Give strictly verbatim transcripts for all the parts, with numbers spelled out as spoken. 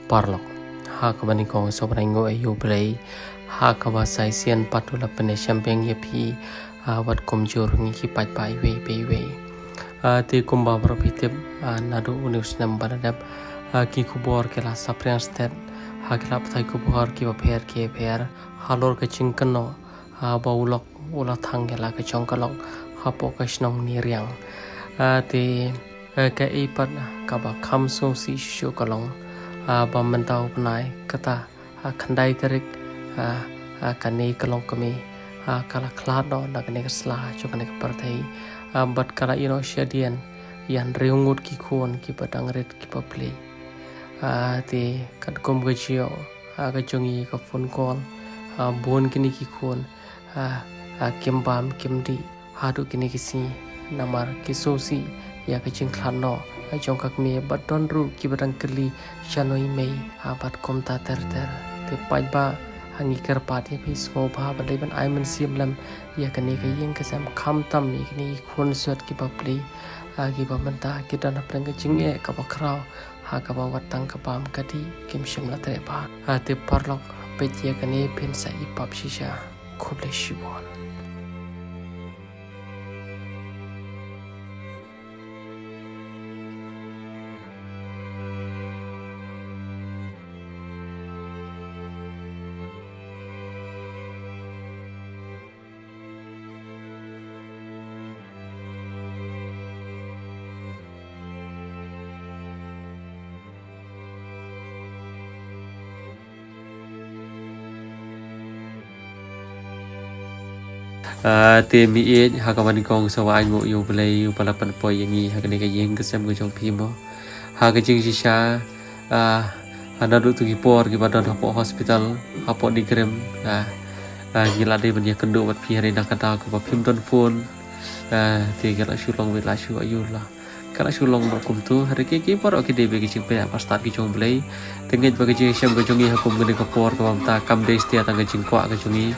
Paralok, ha kaba nyngkong sa wan ai nguh ïa U Blei ha kaba sa shisien pat u la pynïashem biang ïa phi, ah, wat kumjuh ruh ngi ki paidbah iwei pa iwei. Ah, te kumba baroh phi tip, ah, naduh une u snem ba la dep, ah, ki khubor ki la saphriang stet, ha ki la pathai khubor kiba pher ki pher halor ka jingkynnoh, ah, ba u lok u la thang ïa la ka jong ka lok hapoh ka shnong Niriang. Ah, te, eh, kaei pat kaba kham sngewsih shuh shuh ka long, ah, ba mynta u bnai kata, ah, khyndai tarik, ah, ah, kane ka longkmie, ah, ka la khlad noh na kane ka sla jong kane ka pyrthei, ah, bad ka la ïeh noh shadien ïa hynriew ngut ki khun kiba dang rit kiba plie. Ah, te katkum ka jingïoh, ah, ka jong ngi ka phone call, ah, bun kine ki khun, ah, ah, kim bam kim dih haduh kine ki sngi namar ki sngewsih ïa ka jingkhlad noh, ah, jong ka kmie, bad don ruh kiba dang kylli shano i mei, ah, bad kumta ter ter. Te paidbah, ah, ngi kyrpad ïa phi sngewbha ban leit ban ai mynsiem lem ïa kane ka ïing ka sem, khamtam ïa kine ki khun suid kiba plie, ah, kiba mynta ki don hapdeng ka jingeh kaba khraw, ha kaba wat tang ka bam ka dih kim shym la treh bha. Ah, te paralok, peit ïa kane phin sa ïa pap shisha. Khublei shibun. Ah, te meiñ, ha kaba nyngkong sa wan ai nguh ïa U Blei uba la pynpoi ïa ngi ha kane ka ïing ka sem ka jong phi mo. Ha ka jingshisha, ah, ha naduh tu ki por kiba don hapoh hospital, hapoh Nongkrim, ah, ah, ngi la dei ban ïakynduh bad phi hynrei na ka daw kaba phim don phone. Ah, te ka la shu long beit la shu aïu la. Ka la shu long noh kumto, hynrei ki, ki baroh ki dei beit ki jingpynïaid ba stad ki jong U Blei. Te ngeit ba ka jingshem ka jong ngi ha kum kane ka por kaba mynta kam dei satia tang ka jingkwah ka jong ngi.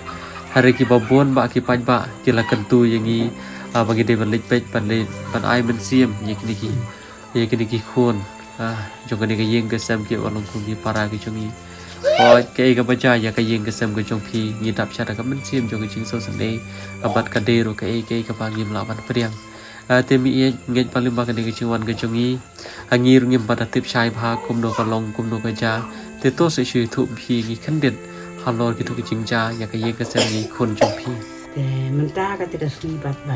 Hynrei kiba bun bah ki paidbah ki la kyntu ïa ngi, ah, ba ngi dei ban leit peit ban leit ban ai mynsiem ïa kine ki, ïa kine ki khun, ah, jong kane ka ïing ka sem kiba long kum ki para ki jong ngi. Hooid, kaei kaba jia ïa ka ïing ka sem ka jong phi, ngi dap sha da ka mynsiem jong ka jingsngewsynei, ah, bad ka dei ruh kaei kaei kaba ngim lah ban pdiang. Ah, te meiñ, ngeit ba lyngba kane ka jingwan ka jong ngi, ah, ngi ruh ngim pat da tip shai bha kumno ka long kumno ka jia. Te to sa shu ïathuh phi ngi khyndiat halor kito ki jingjia ïa ka ïing ka sem ki khun jong phi. Te mynta kata ka sngi pat ba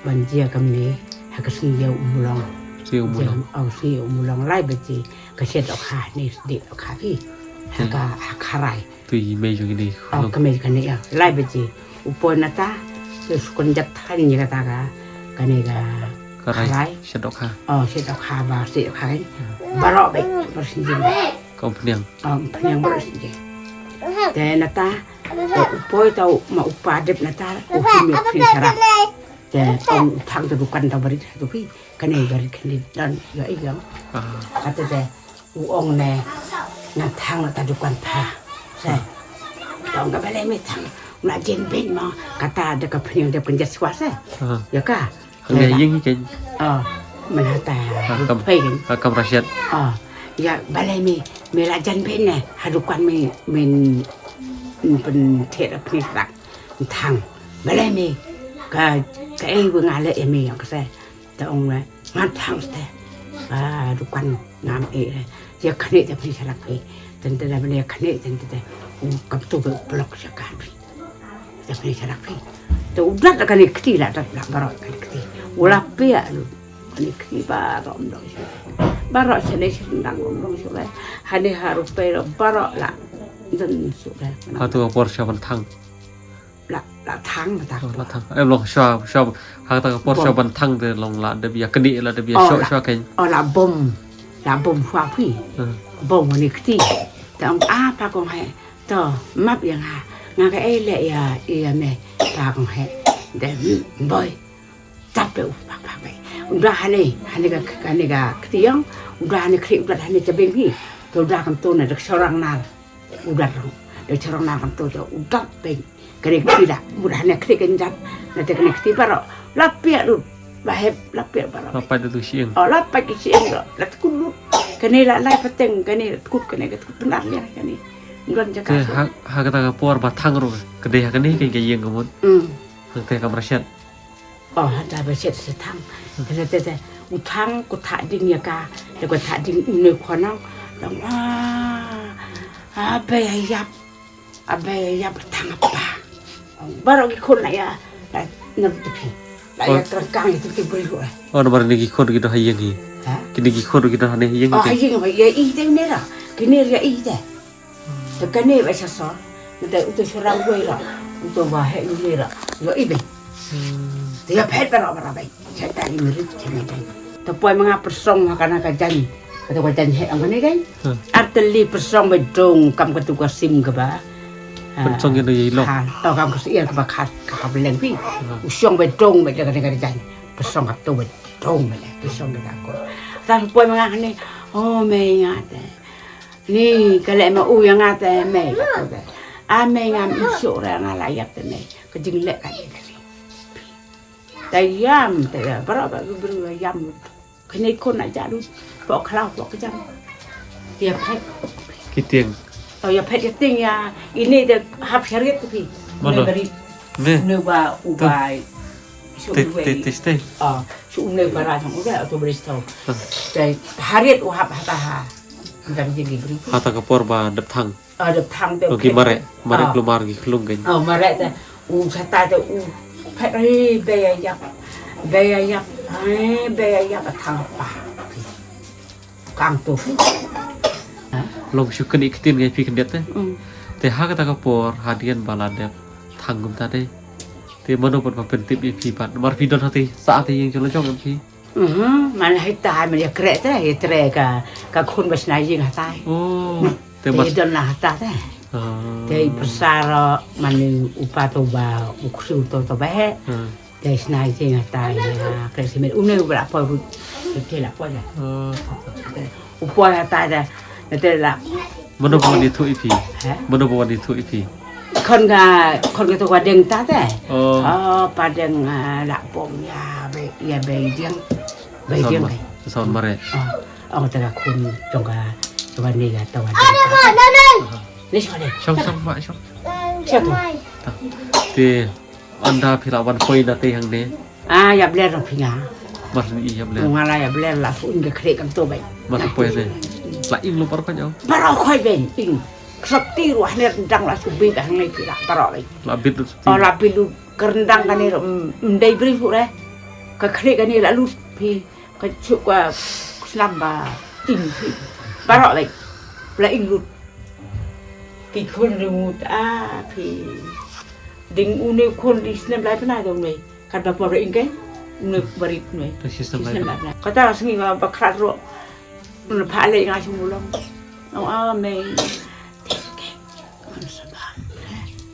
ban jia kamne ha ka sngi ïa u Mulong. Sngi u Mulong. Jia, oh, sngi u Mulong lai baje ka shet dohkha ne sdie dohkha phi. Ha ka, ha ka rai. Tu i mei jong kine. Oh, ka mei kane ïa. Lai baje. U poi nata, te shu kynjat than ïa kata ka, kane ka Ka rai. Ka rai. Shet dohkha. Oh, shet dohkha ba, shet dohkha kan. Hmm. Baroh beit, baroh shen jing. Ka umphniang. Oh, umphniang baroh shen jing. Te nata, te u poi ta u ma u pa dep nata, u him ïa u phniang sharak. Te ong u thang te dukan ta barit tu phi. Kane barit kane don ïa i ong. Ah. Kata te u ong ne ngan thang la ta dukan pha. Se. Te ong ka balei me thang. Nga jen ben ma kata da ka phniang dep kynjat shuwa se. Ah. Ïa ka. Hangne ïing hi kein. Oh, mynta ha kam, phai kein. Ha kamra shet. Oh, ïa balei me, me la jan ben ne. Ha dukan me, men, men pynthied phniang sharak. Thang. Balei me ka, kaei ba nga leh ïa me ong ka se. Te ong le, ngan thang ste. Ba dukan ngam eh. Ïa kane te phniang sharak phi. Te te da bane kane te te. U kam tu ba u blok sha ka phi. Te phniang sharak phi. Te u dat kane kti la dat la baroh kane kti. U la pia lu. Kane kti baroh um dong shu. Baroh sene sendang um dong shu le. Hane ha rupai la baroh la. Dan shu le. Ha tu ka por sha ban thang. La, la thang, la thang. Oh, la thang. Em long shuwa, shuwa, ha kata ka por shuwa ban thang te long la dep ïa knieh la dep ïa shoh shuwa kein. Oh, la bom. La bom shuwa phi. Hmm. Bom ni kti. Te ong, ah, pa kong he. To, map ïa nga. Nga kaei leh ïa, ïa me. Pa kong he. Te, hmm, boi. Tap pe u pa pa pe. U da hane, hane ka, hane ka kti ïong. U da hane kti, u da hane jabeng hi. To u da kam to na da shorang nar. U dat rong. Da chorong na kam to to u dat peng. Kane kti da. Mut hane kti kan jat. Na te kane kti baroh. La piak lut. La hep, la piak baroh. La pat tu siang. Oh, la pat ki siang lut. La tkun lut. Kane la lai pateng, kane la tkut, kane ka tkut, pynat liang kane. Don jaka. Te ha, ha kata ka por ba thang ruh ka dei ha kane ka ïing ka mut. Hmm. Hangte ka mrashet. Oh, hata ba shet se thang. Te te te u thang, ko thah ding ïa ka, te ko thah ding une khonong. Dang ah, ah, ba ïa ïap. Abe ïa ba thang apa. Baroh ki khun la ïa, la ïa na tepi. La ïa terkang ïa tepi beri ruh. Oh, namar kine ki khun ki don ha ïing hi. Ha? Kine ki khun ki don ha ne ïing. Oh, hi ha ïing ba ïa i te ne ra. Kine ïa i te. Te kane ba sa so. Te uto shorang wei ra. Uto ba he ni ra. Ïa i be. Hmm. Te ïa phet baroh baroh be. Sha ta i merit sha ne dang. Te poi ma nga pyrshong ha kana ka jan. Kata ka jan heh ong kane kai. Hmm. Ar tylli pyrshong ba dong kam katu ka sim kaba. Pyrshong ïa no ïa i lok. Ha, to kam ka syiar kaba khat ka kha bleng phi. Hmm. U shong ba dong ba da kane ka jan. Pyrshong katu ba dong ba da pyrshong da ka ko. Ta poi ma nga kane. Oh, mei nga te. Ni ka leh ma u ïa nga te mei. A mei nga, mei shuh re nga la ïap te mei. Ka jingleh ka ïa ka ni. Ta ïam, ta ïam, baroh ba ki briew ïam. Kane khun na ja lut. Pok khlaw, pok kjam. Ïa phet. Ki tieng. Oh, ïa phet ïa tieng ïa. Ine te hap sharit tu phi. Mano? Ne bari. Ne. Ne ba u bai. Te, te, te, te. Ah, shu ne ba ra jong u bai, tu bari sto. Ah. Te harit u hap hata ha. Ndam jing ki bri. Hata ka por ba dep thang. Ah, da thang te. Oh, ki mareh, mareh, ah, klumar ki khlung kan. Oh, mareh te. U sata te u phet ri be ïap. Be ïap. Ai, be ïap thang pa. Kang tu. Long shu kane ktien ngai phi khyndiat te. Mm. Te ha kata ka por hadien ba la dep thang kumta te. Te mano pat ba pyntip ïa phi pat. Mar phi don hati sa te ïing jong la jong em phi. Mhm, man hita man ïa kreh te, ïa treh ka, ka khun ba shna ïing hatai. Oh, te mas don la hata te. Ah. Te i pyrsa ro man u pa to ba, u khri to to ba he. Hmm. Te shna ïing hatai, ïa kreh simen une u ba la poi ruh. Te la poi la. Oh. Te u poi hatai te. Te la. Mano ba wan ïathuh ïa phi? He? Mano ba wan ïathuh ïa phi? Khun ka, khun ka tu ka deng ta te. Oh. Oh, pa deng, ah, la pom ïa be, ïa be deng. Be deng. Sawan mareh. Oh, oh, ta ka khun jong ka, jong ka ni ka tu ka deng ta. Ni shong ni. Shong, shong, ma, shong. Shong tu. Ta. Te. Ynda phi la wan poi na te hangne. Ah, ïa bler phi nga. Mar ni ïa bler. Nga la ïa bler la su un ka khreh kam to bai. Mar poi ne. La ing lo par panyau. Baroh khoi ben ing. Ksop ti ruh ne dang la su bi ka hangne phi la baroh bai. La bit lu su ti. Oh, la bit lu kerendang kane, mm, mm, dei bri hu re. Ka khreh kane la lut phi. Ka chuk ka snam ba ing phi. Baroh bai. La ing lut. Ki khun ringut a phi. Ding une khun di snem lai pynai dong nei. Kat ba por ing kai. Une barit nei. Di snem lai pynai. Kata sngi ba, ba khrat ro. Une pha le nga shu mulong. Ong a mei. Ngan sa ba.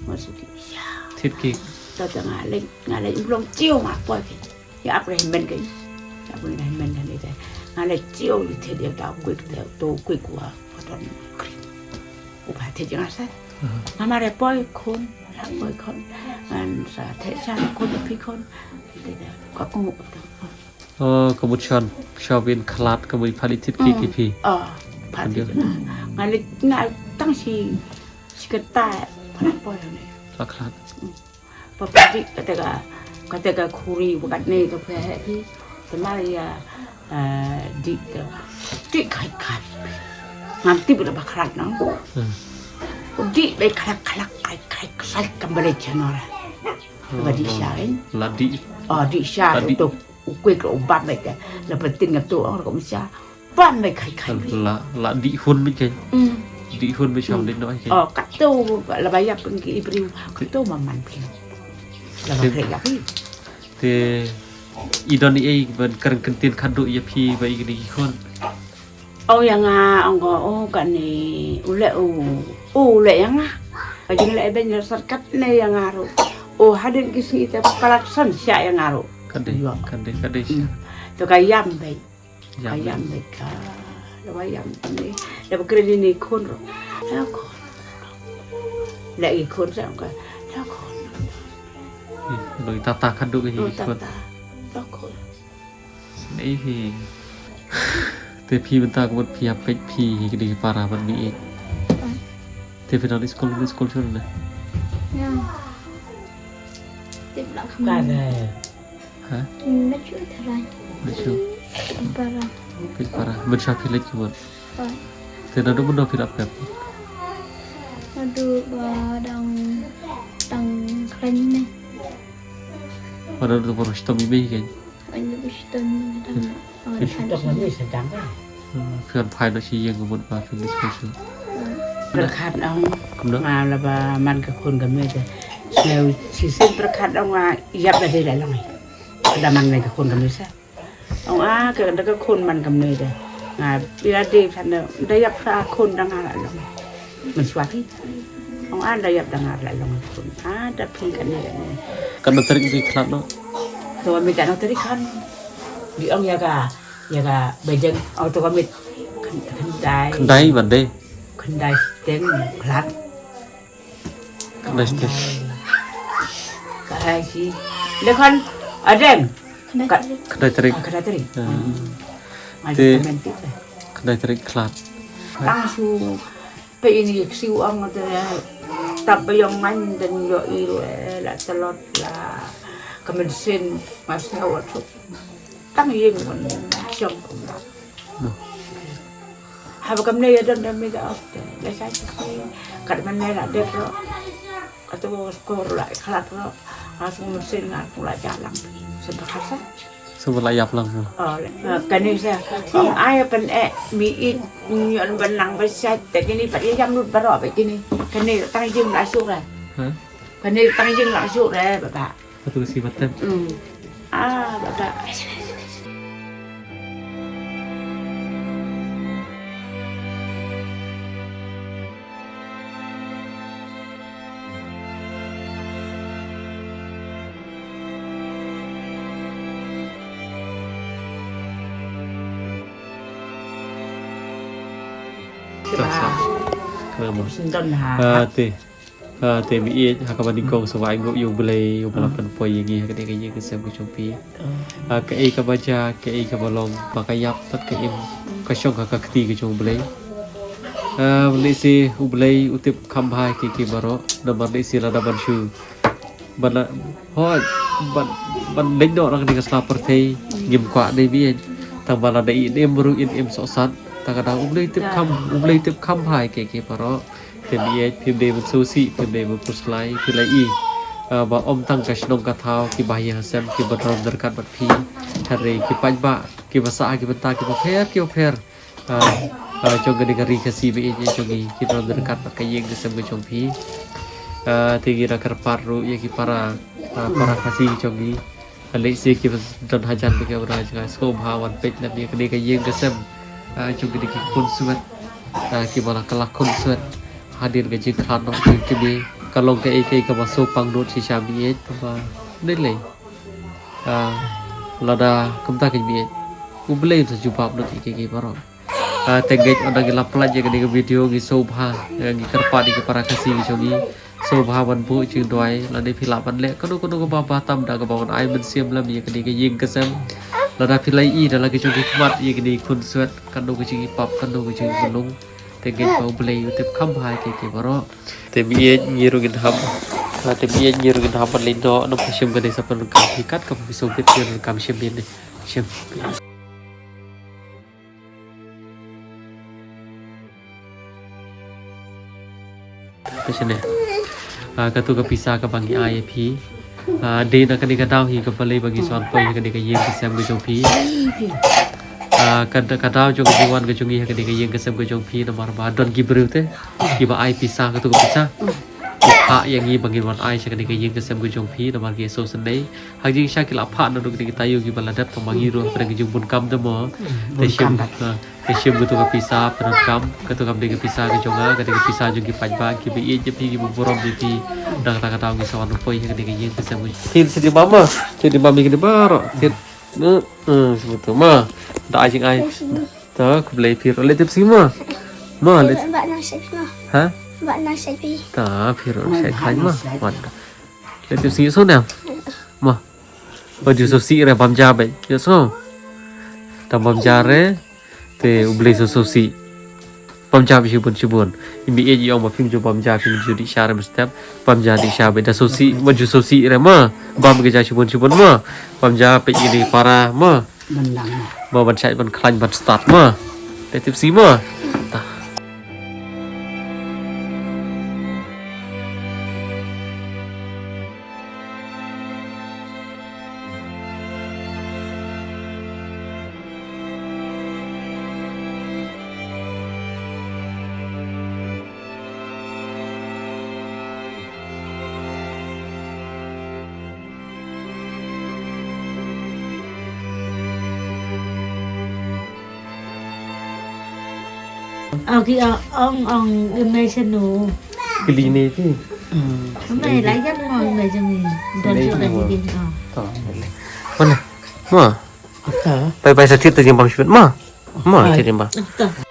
Ngan sa ki sha. Thit ki. Kata nga le, nga le mulong chiu ma poi ki. Ïa ap re men kai. Ïa ap re men kai te. Nga le chiu li te dia ta kwik te to kwik wa. Wa ton kri. U ba te jang sa. Nga ma re poi khun. La poi khun. Ngan sa te sa khun phi khun. Te te. Ka ku. Oh, ka mut shon. Shon bin khlad ka mut phali thit ki ki phi. Oh, phali thit. Nga le nga tang si si kata. Phali poi ne. La khlad. Papa dik kata ka, kata ka khuri bakat ne ka phe he phi. Te mar ïa, eh, dik ka. Dik khai khai. Ngam tip da ba khrat nang. Hmm. Dik bai khlak khlak khai khai khai kam bale chanora. Ba dik sha in. La dik. Oh, dik sha la dik. Tu u kwek u bam bai ka. La patin ka tu ong ka um sha. Pam bai khai khai. La, la dih hun beit kein. Mm. Dih hun beit sham dei noh kein. Oh, katto la ba ïap ki briew. Katto ma man phi. La ba khreh ïap phi. Te i don ei ban kren kyntien khadduh ïa phi ba i kine ki khun. Ong ïa nga, ong ko, oh, kane u leh u, u leh ïa nga. Ka jingleh ben ïa sar katne ïa nga ruh. Oh, hadien ki sngi te palat san sha ïa nga ruh. Kane, kane, kane sha. To ka ïam beit. Ka ïam beit ka. Laba ïam ne. Laba kren ïa i khun ruh. Ïa khun. La i khun sa ka. Ïa khun. Hm, doi tata khadduh ïa i khun. Tata. Ïa khun. Nei hi. Te phi mynta ka mut phi hap peit phi hi kine ki para ban mih ïeit. Te phi dang skul, skul shuh ne? Ïa. Tip lah ka. Ka dei. Ha? Ym leit shuh tharai. Leit shuh. Peit para. Peit para. Mynshwa phi leit ka mut. Oi. Te naduh mynno phi la pep? Naduh ba dang, dang khlaiñ ne. Ba naduh ba shitom i mei kein. Oi, naduh ba shitom i mei dang. Oi, shitom i mei sdang. Hmm, phi wan phai noh sha ïing ka mut ba phi leit skul shuh. Pyrkhat ong. Kumno? Nga la ba man ka khun ka mei te. Sngewsih shisien pyrkhat ong nga ïap da dei la long. Da man ka khun ka mei sa. Ong a ka da ka khun man ka mei da. Nga ïa dei phan da ïap ka khun da nga la long. Mynshwa phi. Ong a da ïap da nga la long khun. A da phi kane kane. Katno tarik phi khlad noh? To mei katno tarik kan. Di ong ïa ka, ïa ka Beijing. Ong to mei. Khyndai. Khyndai ban dei. Khyndai steng khlad. Khyndai steng. Khyndai shi. Lekhan adem. Khyndai tarik. Khyndai tarik. Ah, khyndai tarik. Hmm. Te khyndai tarik khlad. Tang shu peit ïa ini ka siew ong te tap ba ïong ngan den ïohi ruh la tlot la ka mynsiem nga sngew wat suk. Tang ïing wan shong kumba. Haba kamne ïa don da mei da ot te la shai shi kat mane la dep ruh. Kato skor la khlad ruh. Nga sngew mynsiem nga la jah lang. Sngewbha kasa. Sngewbha la ïap lang. Oh, kane sa. Ong ai pyn eh mih ïeit ñion ban nang ba shait te kine pat ïa jam lut baroh ba kine. Kane tang jing la shuh re. Ha? Kane tang jing la shuh re ba ba. Atu si batem. Hmm. Ah, ba ba. Sa, sa. Kena mo. Sendon ha. Ah, te. Ah, te mih ïeit ha kaba nyngkong sa ba ai nguh ïa U Blei uba la pynpoi ïa ngi ha kane ka ïing ka sem ka jong phi. Ah, kaei kaba jia, kaei kaba long, ba ka ïap bad ka im, ka shong ha ka kti ka jong U Blei. Ah, lehse U Blei u tip kham bha ïa kiei kiei baroh, namar lehse lada ban shu ban la, hooid, ban, ban leit noh na kane ka sla pyrthei ngim kwah ne mih ïeit. Tang ba lada im ruh im, im sohsat. Tang ka dang U Blei tip kham, U Blei tip kham bha ïa kiei kiei baroh. Te mih ïeit phim dei ban sngewsih, phim dei ban khuslai, phi la i, ah, ba ym tang ka shnong ka thaw, kiba ïeng ha sem, kiba don ryngkat bad phi. Hynrei ki paidbah, kiba sah ha ki bynta kiba pher, kiba pher. Ah, ah, jong kane ka ri Khasi ba ïeit jong ngi, ki don ryngkat bad ka ïing ka sem ka jong phi. Ah, te ngi da kyrpad ruh ïa ki para, ah, para Khasi jong ngi. Lehse kiba don hajan ba ki ora jngai sngewbha wan peit lem ïa kane ka ïing ka sem. Ah, jong kine ki khun swet. Ah, kiba la kylla khun swet. Hadien ka jingkhlad noh jong ki mei. Ka long kaei kaei kaba sngewpang lut shisha mih ïeit ba. Dei lei. Ah, lada kumta ka mih ïeit. U Blei un sa jubab lut ïa kiei kiei baroh. Ah, te ngeit ynda ngi la pynlait ïa kane ka video ngi sngewbha, eh, ngi kyrpad ïa ki para Khasi ngi jong ngi. Sngewbha ban buh jingduwai, lane phi lah ban leh kano kano kaba bha tam da kaba wan ai mynsiem lem ïa kane ka ïing ka sem. Lada phi la ïohi da la ki jong ki khmat ïa kine ki khun swet, kano ka jingïapap, kano ka jingmlung. Te ngeit ba U Blei u tip kham bha ïa kiei kiei baroh. Te mih ïeit ngi ruh ngin hap. Ah, te mih ïeit ngi ruh ngin hap ban leit noh, nang phi shim kane sa pyndonkam phi kat kaba phi sngewbit phi donkam shim ïa ne. Shim. Ka shane. Ah, kato ka pisa kaba ngi ai ïa phi. Ah, dei na kane ka daw hi kaba lei ba ngi sa wan poi ha kane ka ïing ka sem ka jong phi. Ah, ka, ka daw jong ka jingwan ka jong ngi ha kane ka ïing ka sem ka jong phi namar ba don ki briew te kiba ai pisa, kato ka pisa. Ki phah ïa ngi ba ngin wan ai sha kane ka ïing ka sem ka jong phi namar ki sngewsynei. Ha jingshisha ki la phah naduh kine ki taïew kiba la dep, tang ba ngi ruh hapdeng ka jingbun kam te mo. Te shim, ah, te shim kato ka pisa pyndonkam, kato kam dei ka pisa ka jong nga, ka dei ka pisa jong ki paidbah kiba ïeit ïa phi, kiba burom ïa phi. Da kata ka daw ngi sa wan poi ha kane ka ïing ka sem. Phi shu di mama, shu di mama kine baroh. Phi, eh, eh, shu tu ma. Da ai jingai. Ta khublei phi ruh, leit tip sngi ma. Ma leit. Ba nang sep ma. Ha? Ba nang sep phi. Ta phi ruh sep khlaiñ ma. Wan. Leit tip sngi so ne. Ma. Ba ju so si re bam ja bai. Yo so. Ta bam ja re. Te U Blei sngewsih. Bam ja beit shibun shibun. Ym ïeit ïa ong ba phim ju bam ja phim ju dih sha re mynstep. Bam ja dih sha beit da sngewsih, ma ju sngewsih re ma. Bam ka ja shibun shibun ma. Bam ja peit ïa ki para ma. Ban lang ma. Ma ban shait ban khlaiñ ban stad ma. Te tip si ma. Ta. Aki ong ong imai sanu. Kali ni ti. Mai layan mo imai jami. Dan Ni sudah mo. Gigi. Oh. To. Mana? Ma. Ata. Pai pai sa thied te jingpang shibit ma. Ma, thied jingpang. Ata.